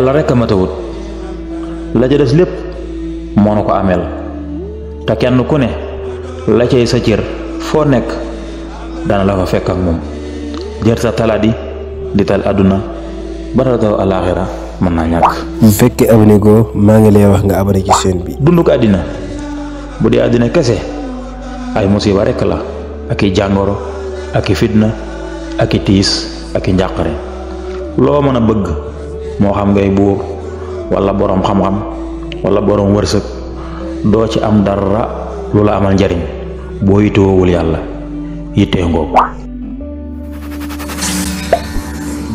yàlla rek a matawut la ca des lépp moo nu ko ameel te kenn ku ne la cay sa cër foo nekk dana la fa fekk ak moom jër sa taladi di tal àdduna ba taw alaaxira mën naa ñàkk. bu fekkee abonné goo maa ngi lay wax nga abonné ci chaîne bi. dunduk àddina bu dee àddina kese ay musiba rekk la ak i jàngoro ak i fitna ak i tiis ak i njàqare loo mën a bëgg moo xam ngay buur wala boroom xam-xam wala boroom wërsëg doo ci am dara lu la amal njariñ boo yittewoowul yàlla yittee ngoogu.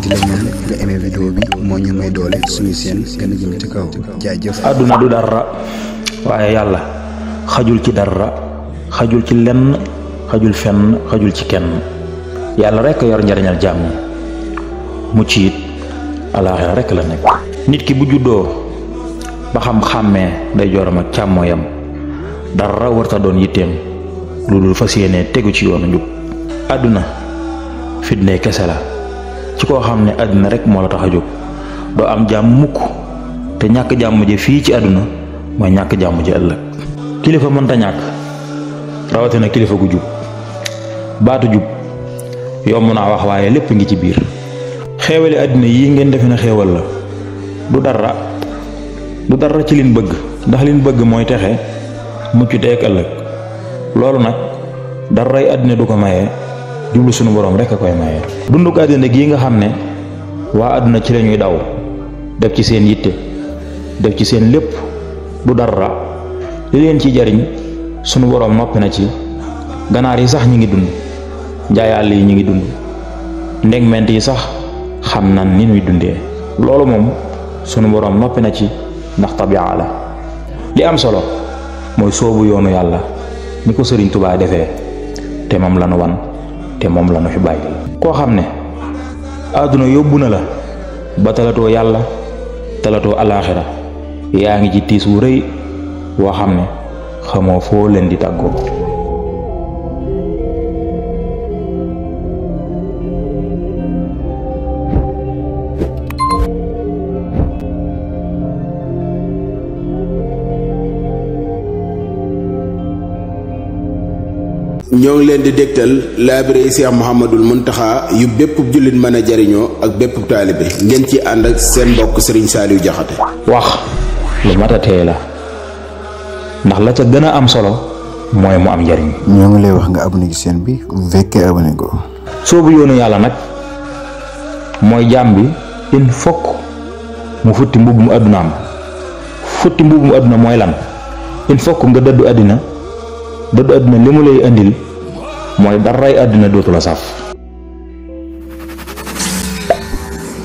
di la ñaan nga aimé vidéo bi moo ñu may doole suñu seen gën a jëm ci kaw jaajëf. àdduna du dara waaye yàlla xajul ci dara xajul ci lenn xajul fenn xajul ci kenn yàlla rekk yor njariñal jàmm mucc it alaaxira rekk la nekk. nit ki bu juddoo ba xam-xàmmee day jooram ak càmmooyam dara warta doon yitteem lu dul fas yéene tegu ci yoonu njub. àdduna fitne kese la ci koo xam ne àdduna rek moo la tax a jóg doo am jàmm mukk te ñàkk jàmm ji fii ci àdduna mooy ñàkk jàmm ji ëllëg. kilifa mënta ñàkk rawatina kilifa gu jub baatu jub yomb naa wax waaye lépp ngi ci biir. xeewali àddina yi ngeen defe na xeewal la du dara ci liñ bëgg ndax liñ bëgg mooy texe mucc teeg ëllëg loolu nag daray àddina du ko maye jublu sunu borom rek a koy maye. dunduk àddina gii nga xam ne waa àdduna ci lañuy daw def ci seen yitte def ci seen lépp du dara li leen ci jariñ sunu borom noppi na ci. ganaar yi sax ñi ngi dund njaayàll yi ñi ngi dund ndegment yi sax xam nan ni ñuy dundee loolu moom sunu borom noppi na ci ndax tabia la. li am solo mooy soobu yoonu yàlla ni ko Sëriñ Tuubaa defee te moom la nu wan te moom la nu fi bàyyi. koo xam ne àdduna yóbbu na la ba talatoo yàlla talatoo alaaxira yaa ngi ci tiis wu rëy woo xam ne xamoo foo leen di tàggoo. ñoo ngi leen di dégtal laabire Cheikh Mouhamadoul Mountakha yu bépp jullit mën a jariñoo ak bépp taalibe ngeen ci ànd ak seen mbokk Serigne Saliou Diakhaté. wax lu mat a tee la ndax la ca gën a am solo mooy mu am njariñ. ñoo ngi lay wax nga abonné ci chaîne bi bu fekkee abonné go. soobu yoonu yàlla nag mooy jaam bi il faut mu futti mbubbum àddunaam. futti mbubbum àdduna mooy lan il faut nga dëddu àddina li mu lay andil mooy daray àddina dootu la saf.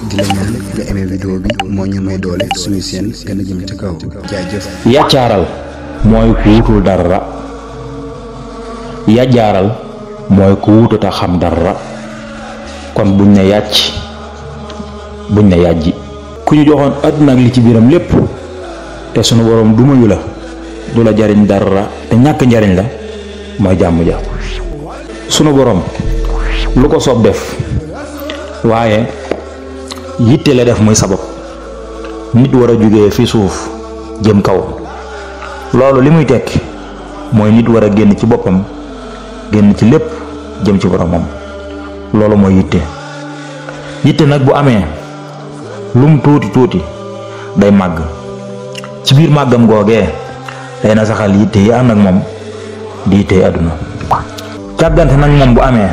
di la ñaan nga aimé vidéo bi moo ñu may doole suñu seen gën a jëm ci kaw jaajëf. yàccaaral mooy ku wutul dara yàjjaaral mooy ku wututa xam dara kon buñ ne yàcc buñ ne yàjji. ku ñu joxoon àdduna ak li ci biiram lépp te sunu borom du mayu la du la jariñ dara te ñàkk njariñ la mooy jàmm ja. sunu borom lu ko soob def waaye yitte la def muy sabab nit war a jógee fi suuf jëm kaw loolu li muy tekki mooy nit war a génn ci boppam génn ci lépp jëm ci boromam loolu mooy yitte nag bu amee lum tuuti day màgg ci biir màggam googee day na saxal yitte yi ànd ak moom di yitte àdduna. càggante nag moom bu amee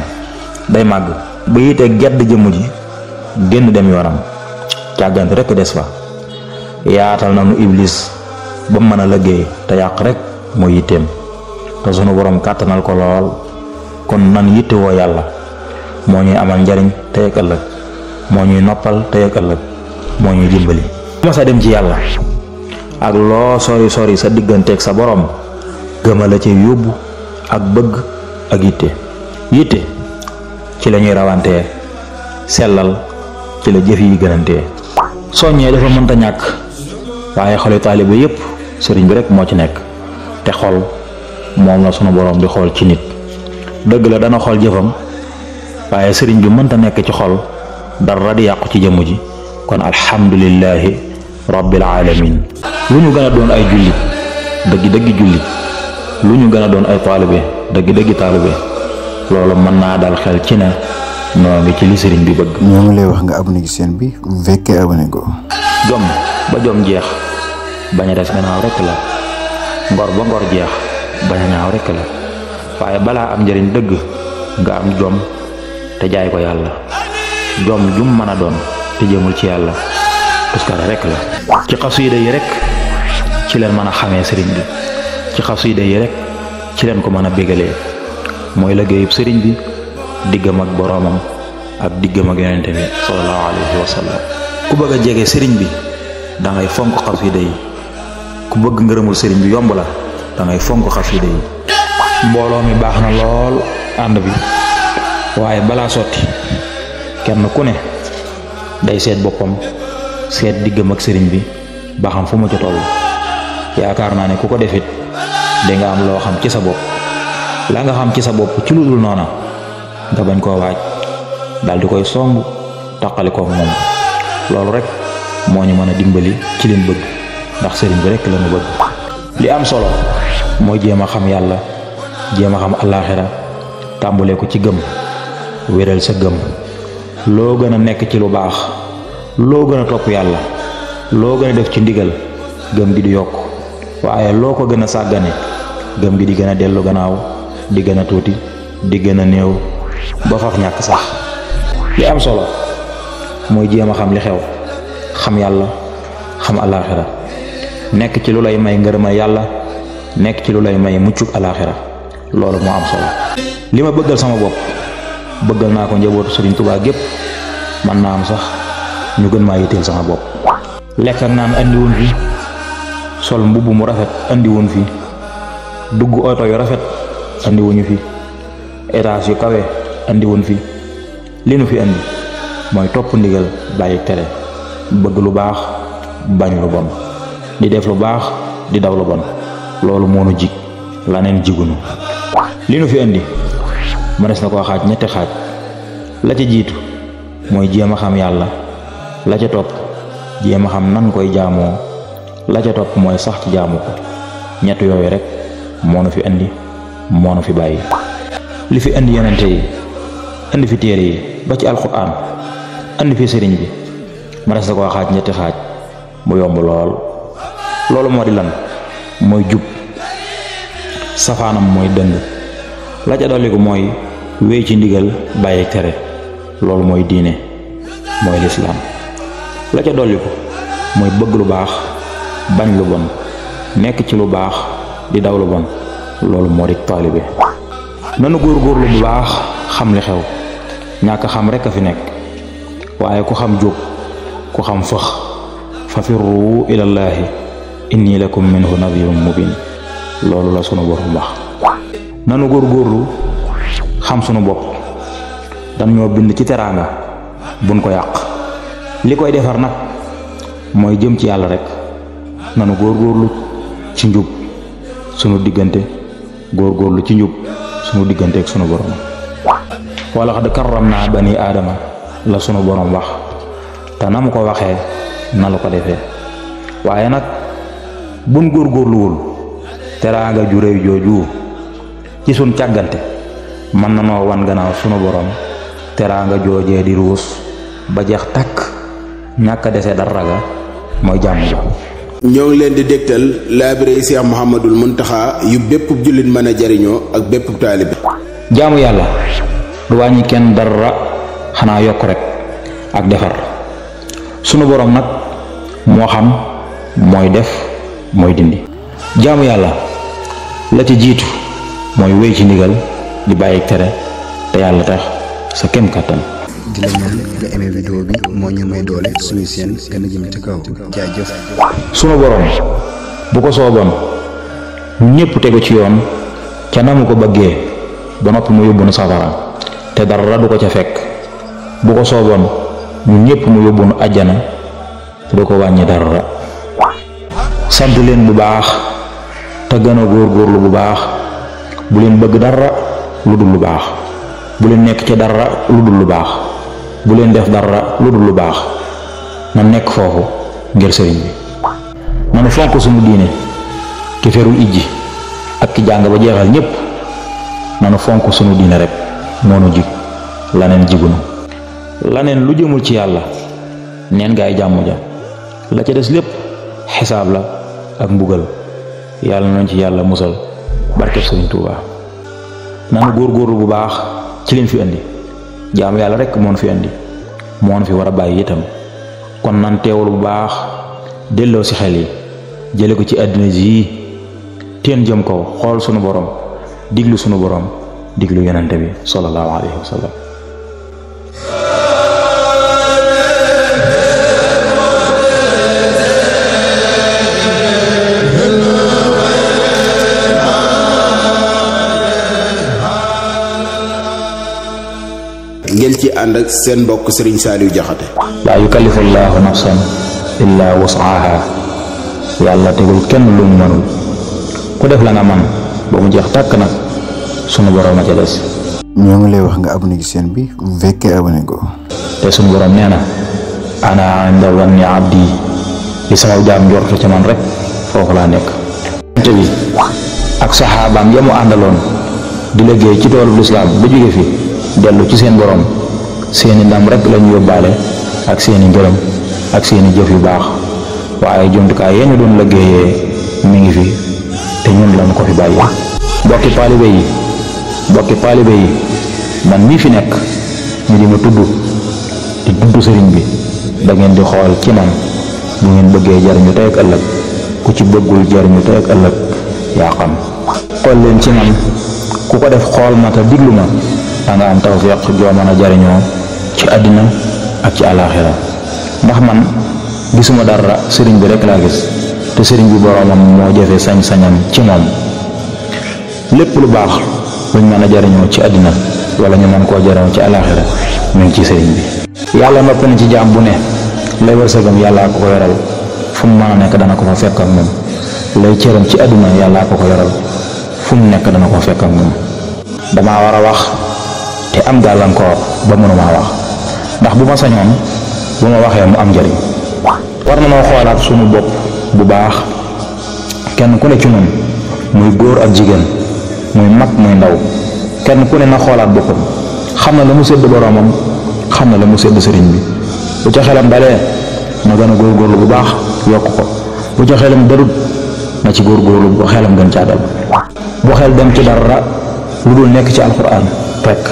day màgg ba yitte gedd jëmm ji génn dem yoonam càggante rekk des fa. yaatal na nu iblis ba mën a liggéey te yàq rek mooy yitteem te sunu borom kàttanal ko lool kon nan yitte woo yàlla moo ñuy amal njariñ tey ak ëllëg moo ñuy noppal tey ak ëllëg moo ñuy dimbali. ma sa dem ci yàlla ak loo sori sa digganteeg sa borom gëmala ci yóbbu ak bëgg ak yitte ci la ñuy rawantee sellal ci la jëf yi gënantee. soññee dafa mënta ñàkk waaye xoli taalibe yépp sëriñ bi rek moo ci nekk te xol moom la sunu borom di xool ci nit. dëgg la dana xool jëfam waaye sëriñ bi mënta nekk ci xol dara di yàqu ci jëmm ji kon alhamdulillahi rabbil alamin. lu ñu gën a doon ay jullit dëggi jullit, lu ñu gën a doon ay taalibe dëggi taalibe, loolu mën naa dal xel ci ne noo ngi ci li sëriñ bi bëgg. ñoo ngi lay wax nga abonné ci chaîne bi bu fekkee abonné ko. jom ba jom jeex bañ a des gannaaw rekk la, ngor ba ngor jeex bañ a ñaaw rekk la, waaye balaa am njëriñ dëgg nga am jom te jaay ko yàlla. jom jum mën a doon te jëmul ci yàlla tuskare rekk la. ci xasida yi rekk ci leen mën a xamee sëriñ bi, ci xasida yi rekk ci leen ko mën a bégalee. mooy liggéeyub sëriñ bi diggam ak boroomam ak diggam ak yonente bi sallallahu alayhi wa sallam. ku bëgg a jege sëriñ bi da ngay fonk xasida yi, ku bëgg ngërëmul sëriñ bi yomb la da ngay fonk xasida yi. mbooloo mi baax na lool ànd bi, waaye balaa sotti kenn ku ne day seet boppam, seet diggam ak sëriñ bi ba xam fu mu ca toll. yaakaar naa ne ku ko defit danga am loo xam ci sa bopp. la nga xam ci sa bopp ci lu dul noona nga bañ koo waaj dal di koy song taqali ko moom. loolu rek moo ñu mën a dimbali ci leen bëgg, ndax sëriñ bi rek la ñu bëgg. li am solo mooy jéem a xam yàlla, jéem a xam àllaaxira, tàmbulee ko ci gëm, wéral sa gëm. loo gën a nekk ci lu baax, loo gën a topp yàlla, loo gën a def ci ndigal, gëm gi di yokk. waaye loo ko gën a sàggane, gëm gi di gën a dellu gannaaw, di gën a tuuti, di gën a néew, ba faf ñàkk sax. li am solo mooy jéem a xam li xew, xam yàlla, xam alaaxira, nekk ci lu lay may ngërëmal yàlla, nekk ci lu lay may muccuk alaaxira. loolu moo am solo. li ma bëggal sama bopp bëggal naa ko njabootu Sëriñ Tuubaa gépp. man naa am sax ñu gën maa yitteel sama bopp. lekk ak naan andiwun fi, sol mbubb mu rafet andiwun fi, dugg oto yu rafet andiwuñu fi, étage yu kawe andiwun fi. li nu fi andi mooy topp ndigal bàyyi tere, bëgg lu baax bañ lu bon, di def lu baax di daw lu bon. loolu moo nu jig, laneen jigunu. li nu fi andi mënees na koo xaaj ñetti xaaj. la ca jiitu mooy jéem a xam yàlla, la ca topp jéem a xam nan koy jaamoo, la ca topp mooy sax ci jaamu ko. ñett yooyu rek moo nu fi andi, moo nu fi bàyyi. li fi andi yonente yi, andi fi téere yi ba ci alxuraan, andi fi sëriñ bi, mënees na koo xaaj ñetti xaaj mu yomb lool. loolu moo di lan? mooy jub, safaanam mooy dëng. la ca dolliku mooy wéy ci ndigal bàyyi tere. loolu mooy diine, mooy lislaam. la ca dolliku mooy bëgg lu baax bañ lu bon, nekk ci lu baax di daw lu bon. loolu moo di taalibe. nanu góorgóorlu bu baax xam li xew. ñàkk xam rekk a fi nekk, waaye ku xam jóg, ku xam fëx. fa firru ilallaahi inni lakum minhu nadirun mubin. loolu la sunu borom wax. nanu góorgóorlu xam sunu bopp. dan ñoo bind ci teraanga, buñ ko yàq. li koy defar nag mooy jëm ci yàlla rek. nanu góorgóorlu ci njub sunu diggante, góorgóorlu ci njub sunu diggante ak sunu borom. wala xad karram naa bani aadama la sunu borom wax, te na mu ko waxee na la ko defee. waaye nag buñ góorgóorluwul, teraanga ju réy jooju ci sun càggante mën na noo wan gannaaw sunu borom. teraanga joojee di ruus ba jeex takk, ñàkk a dese dara ga mooy jàmm ja. ñoo ngi leen di dégtal laabire Cheikh Mouhamadoul Mountakha yu bépp jullit mën a jariñoo ak bépp taalibe. jaamu yàlla du wàññi kenn dara, xanaa yokk rek ak defar. sunu borom nag moo xam, mooy def, mooy dindi. jaamu yàlla la ci jiitu mooy wéy ci ndigal di bàyyi tere te yàlla tax sa kem kàttan. di la ñaan nga aimé vidéo bi, moo ñu may doole suñu seen gën a jëm ci kaw. jaajëf. sunu borom bu ko sooboon ñépp tegu ci yoon ca na mu ko bëggee ba noppi mu yóbbu nu safara te dara du ko ca fekk. bu ko sooboon ñun ñépp mu yóbbu nu àjjana te du ko wàññi dara. sant leen bu baax te gën a góorgóorlu bu baax. bu leen bëgg dara lu dul lu baax, bu leen nekk ci dara lu dul lu baax, bu leen def dara lu dul lu baax. na nekk foofu ngir sëriñ bi. nanu fonk sunu diine ki ferul ijji ak ki jàng ba jeexal ñépp nanu fonk sunu diine rek moo nu jig laneen jigunu laneen lu jëmul ci yàlla neen gaay jàmm ja la ca des lépp xisaab la ak mbugal yàlla nañ ci yàlla musal barkeb sëriñ Tuuba. nanu góorgóorlu bu baax ci leen fi indi jaam yàlla rek moon fi indi moon fi war a bàyyi itam kon nan teewul bu baax delloo ci xel yi jële ko ci àddina ji teen jëm kaw xool sunu borom diglu sunu borom diglu yonente bi sallallahu alayhi wa sallam. ngeen ci ànd ak seen mbokk Serigne Saliou Diakhaté. laa yukallifu llaahu nafsan illaa wus'aha yàlla tegul kenn lu mu mënul ku def la nga man ba mu jeex tàkk nag sunu borom a ca des. ñoo ngi lay wax nga abonné ci chaîne bi bu fekkee abonné ko. te sunu borom nee na ana inda zanni abdi li sama jaam njortu ci man rek foofu laa nekk. te bi ak saxaabaam ya mu àndaloon di liggéey ci toolu lislaam ba jóge fi dellu ci seen borom seeni ndam rek lañu yóbbaale ak seeni ngërëm ak seeni jëf yu baax waaye jumtukaay yee ñu doon liggéeyee mi ngi fi te ñun lañu ko fi bàyyi. mbokki taalibe yi man mii fi nekk ñu di ma tudd di tudd sëriñ bi da ngeen di xool ci man bu ngeen bëggee jariñu tey ak ëllëg ku ci bëggul jariñu tey ak ëllëg yaa xam. xool leen ci man ku ko def xool ma te diglu ma da nga am tawfiq joo mën a jariñoo ci àddina ak ci àlaaxira ndax man gisuma dara sëriñ bi rek laa gis te sëriñ bi boroomam moo jëfe sañ-sañam ci moom. lépp lu baax luñ mën a jariñoo ci àddina wala ñu mën koo jariñoo ci àlaaxira mu ngi ci sëriñ bi. yàlla noppi na ci jaam bu ne lay wërsëgam yàllaa ko ko yoral fu mu mën a nekk dana ko fa fekk ak moom lay cëram ci àdduna yàllaa ko ko yoral fu mu nekk dana ko fekk ak moom. damaa war a wax te am gàllankoor ba mënumaa wax ndax bu ma sañoon bu ma waxee mu am njariñ. war na noo xoolaat sunu bopp bu baax kenn ku ne ci ñun muy góor ak jigéen muy mag muy ndaw kenn ku ne na xoolaat boppam xam na la mu sédd boroomam xam na la mu sédd sëriñ bi. bu ca xelam dalee na gën a góorgóorlu bu baax yokk ko bu ca xelam darut na ci góorgóorlu bu xelam gën caa dal. bu xel dem ci dara lu dul nekk ci alxuraan rekk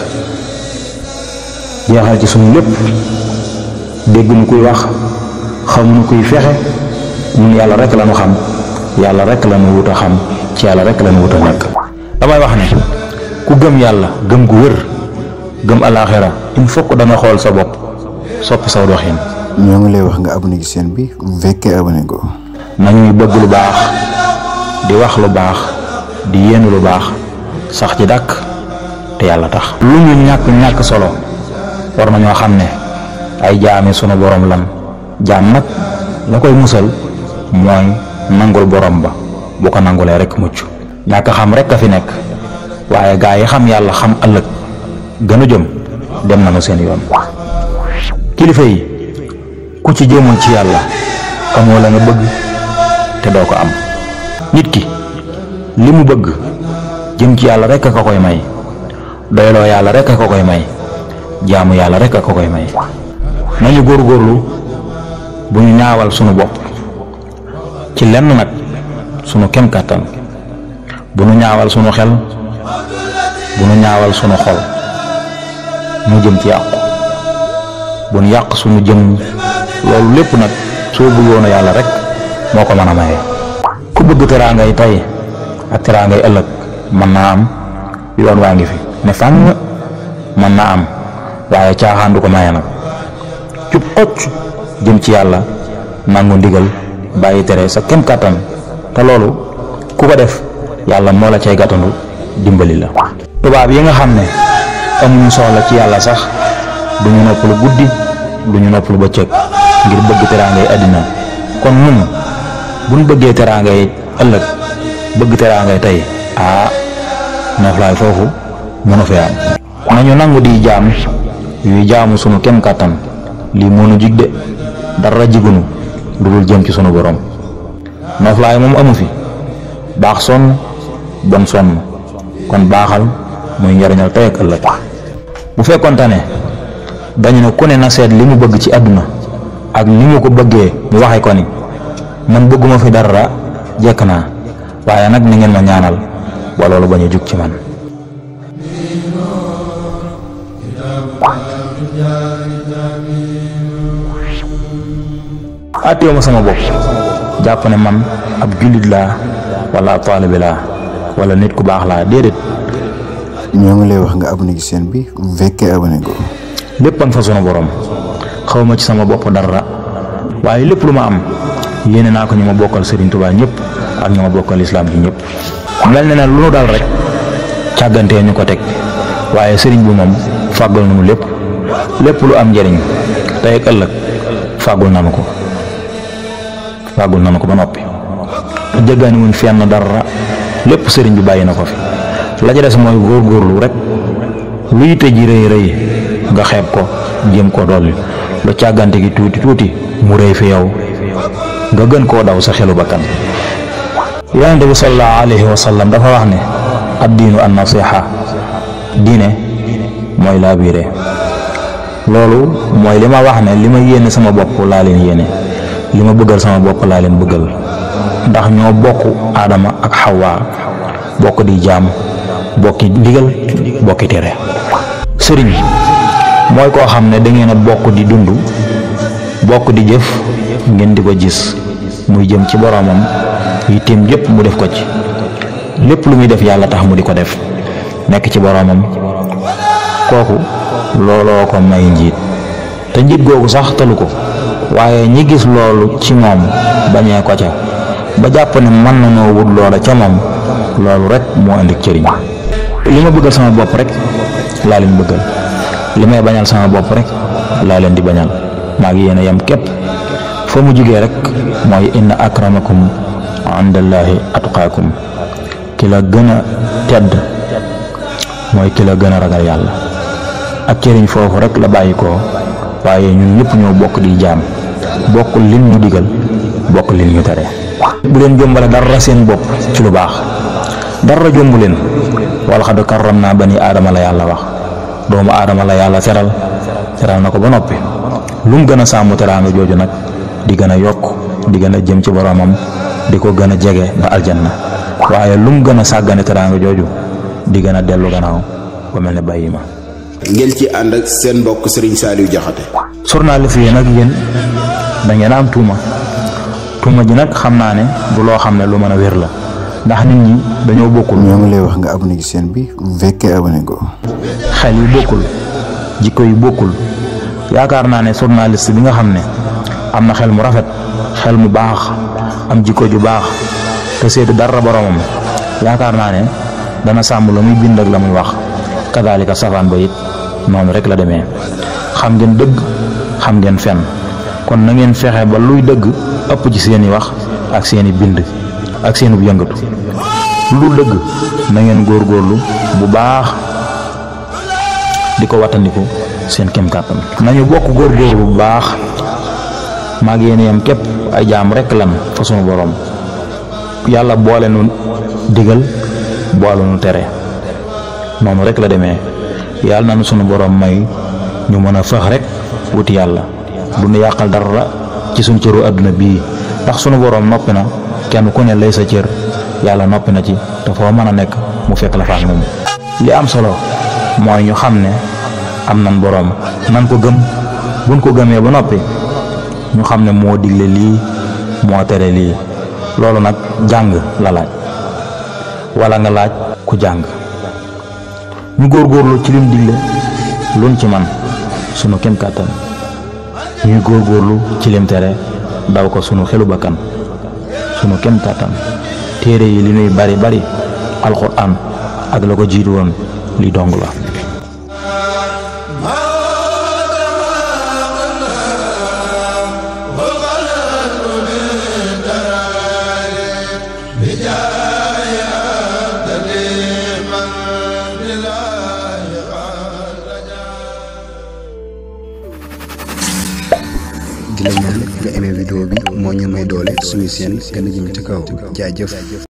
jeexal ci suñu lépp dégg nu kuy wax xamuñu kuy fexe ñun yàlla rek lañu xam yàlla rek lañu wut a xam ci yàlla rek lañu wut a nekk. damay wax ne ku gëm yàlla gëm gu wër gëm alaaxira il faut que da nga xool sa bopp soppi saw doxin. ñoo ngi lay wax nga abonné ci chaîne bi bu fekkee abonné ko. nañuy bëgg lu baax di wax lu baax di yéenu lu baax sax ci dàkk te yàlla tax. lu ñu ñàkk solo war nañoo xam ne ay jaami sunu borom lan jaam nag la koy musal mooy nangul borom ba bu ko nangulee rek mucc. ñàkk xam rek a fi nekk waaye gaa yi xam yàlla xam ëllëg gën a jëm dem nañu seen yoon. kilifa yi ku ci jëmul ci yàlla amoo la nga bëgg te doo ko am. nit ki li mu bëgg jëm ci yàlla rek a ko koy may doyloo yàlla rek a ko koy may jaamu yàlla rek a ko koy may. nañu góorgóorlu bu ñu ñaawal sunu bopp ci lenn nag sunu kem kàttan bu nu ñaawal sunu xel bu nu ñaawal sunu xol mu jëm ci yàqu bu nu yàq sunu jëm loolu lépp nag soo bëggoon a yàlla rek moo ko mën a maye. ku bëgg teraangay tey ak teraangay ëllëg mën naa am yoon waa ngi fi ne fànn mën naa am waaye caaxaan du ko maye nag cub xocc jëm ci yàlla nangu ndigal bàyyi tere sa kem kàttan te loolu ku ko def yàlla moo la cay gàttandu dimbali la. tubaab yi nga xam ne amuñu soxla ci yàlla sax duñu noppalu guddi duñu noppalu bëccëg ngir bëgg teraangay àddina kon nun buñ bëggee teraangay ëllëg bëgg teraangay tey noflaay foofu mënu fee am. nañu nangu di jaam yuy jaamu sunu kem kàttan lii moo nu jig de dara jigunu lu dul jëm ci sunu borom. noflaay moom amu fi baax sonn bon sonn kon baaxal muy njariñal tey ak ëllëg. bu fekkonte ne dañu ne ku ne na seet li mu bëgg ci àdduna ak ni mu ko bëggee mu waxe ko ni man bëgguma fi dara jekk naa waaye nag ni ngeen ma ñaanal ba loolu bañ a jug ci man. àtteewu ma sama bopp jàpp ne man ab jullit laa wala ab taalibe laa wala nit ku baax laa déedéet. ñoo ngi lay wax nga abonné ci chaîne bi bu fekkee abonné ko. lépp a nga fa sunu borom xaw ma ci sama bopp dara waaye lépp lu ma am yéene naa ko ñu ma bokkal Serigne Touba ñëpp ak ñu ma bokkal islam ji ñëpp. mel na ne lu nu dal rek càggantee ñu ko teg waaye Serigne bi moom fàggal nañu lépp lu am njëriñ tey ak ëllëg fàggul nañu ko ba noppi. jéggaani wuñ fenn dara lépp Serigne bi bàyyi na ko fi la ca des mooy góorgóorlu rek lu yitte ji rëy rëy nga xeeb ko jéem ko dolli lu càggante gi tuuti mu rëy fi yow nga gën koo daw sa xelu bakkan. yonente bi sallallahu alayhi wa sallam dafa wax ne ad diinu an nasiha diine mooy laa biire. loolu mooy li ma wax ne li ma yéene sama bopp laa leen yéene li ma bëggal sama bopp laa leen bëggal ndax ñoo bokk aadama ak xawaa bokk di jaam bokki ndigal bokki tere. sëriñ mooy koo xam ne da ngeen a bokk di dund bokk di jëf ngeen di ko gis muy jëm ci boromam yitteem yépp mu def ko ci lépp lu muy def yàlla tax mu di ko def nekk ci boromam kooku looloo ko may njiit te njiit googu sax talu ko waaye ñi gis loolu ci moom bañee ko ca ba jàpp ne mën na noo wut loola ca moom loolu rek moo indi cëriñ. li ma bëggal sama bopp rek laa leen bëggal li may bañal sama bopp rek laa leen di bañal maa ngi yéen a yem képp fa mu jugee rek mooy inna akramakum indallahi atqaakum ki la gën a tedd mooy ki la gën a ragal yàlla. ak cëriñ foofu rek la bàyyi ko waaye ñun ñëpp ñoo bokk di jaam bokk lim ñu digal bokk lim ñu tere. bu leen jombale dara seen bopp ci lu baax dara jombu leen wala xad karram naa bani aadama la yàlla wax doomu aadama la yàlla teral na ko ba noppi lu mu gën a sàmm teraanga jooju nag di gën a yokk di gën a jëm ci boromam di ko gën a jege ba aljanna waaye lu mu gën a sàggane teraanga jooju di gën a dellu gannaaw ba mel ne bàyyi ma. ngeen ci ànd ak seen mbokk Serigne Saliou Diakhaté. journaliste yi nag yéen da ngeen am tuuma ji nag xam naa ne du loo xam ne lu mën a wér la ndax nit ñi dañoo bokkul. ñoo ngi lay wax nga abonné ci chaîne bi bu fekkee abonné ko. xel yu bokkul jikko yu bokkul yaakaar naa ne journaliste bi nga xam ne am na xel mu rafet xel mu baax am jikko ju baax te seetu dara boromam yaakaar naa ne dana sàmm la muy bind ak la muy wax. kadaalika safaan ba it noonu rek la demee xam ngeen dëgg xam ngeen fen kon na ngeen fexe ba luy dëgg ëpp ci seeni wax ak seeni bind ak seenub yëngatu lu dëgg na ngeen góorgóorlu bu baax di ko wattandiku seen kem kàttan. nañu bokk góorgóorlu bu baax maa ngi yéen yam képp ay jaam rek lan fa sunu borom yàlla boole nu digal boole nu tere. noonu rek la demee yàlla na nu sunu borom may ñu mën a fax rek wuti yàlla du nu yàqal dara ci suñ cëru àdduna bii ndax sunu borom noppi na kenn ku ne lay sa cër yàlla noppi na ci te foo mën a nekk mu fekk la fa ak moom. li am solo mooy ñu xam ne am nan borom nan ko gëm buñ ko gëmee ba noppi ñu xam ne moo digle lii moo tere lii loolu nag jàng la laaj wala nga laaj ku jàng. ñu góorgóorlu ci lim digle luñ ci man sunu kem kàttan ñuy góorgóorlu ci lim tere daw ko sunu xelu bakkan sunu kem kàttan téere yi li ñuy bari alxuraan ak la ko jiitu woon li dong la. di la ñaan nga aimé vidéo bi moo doole suñu seen gën a jëm ci kaw jaajëf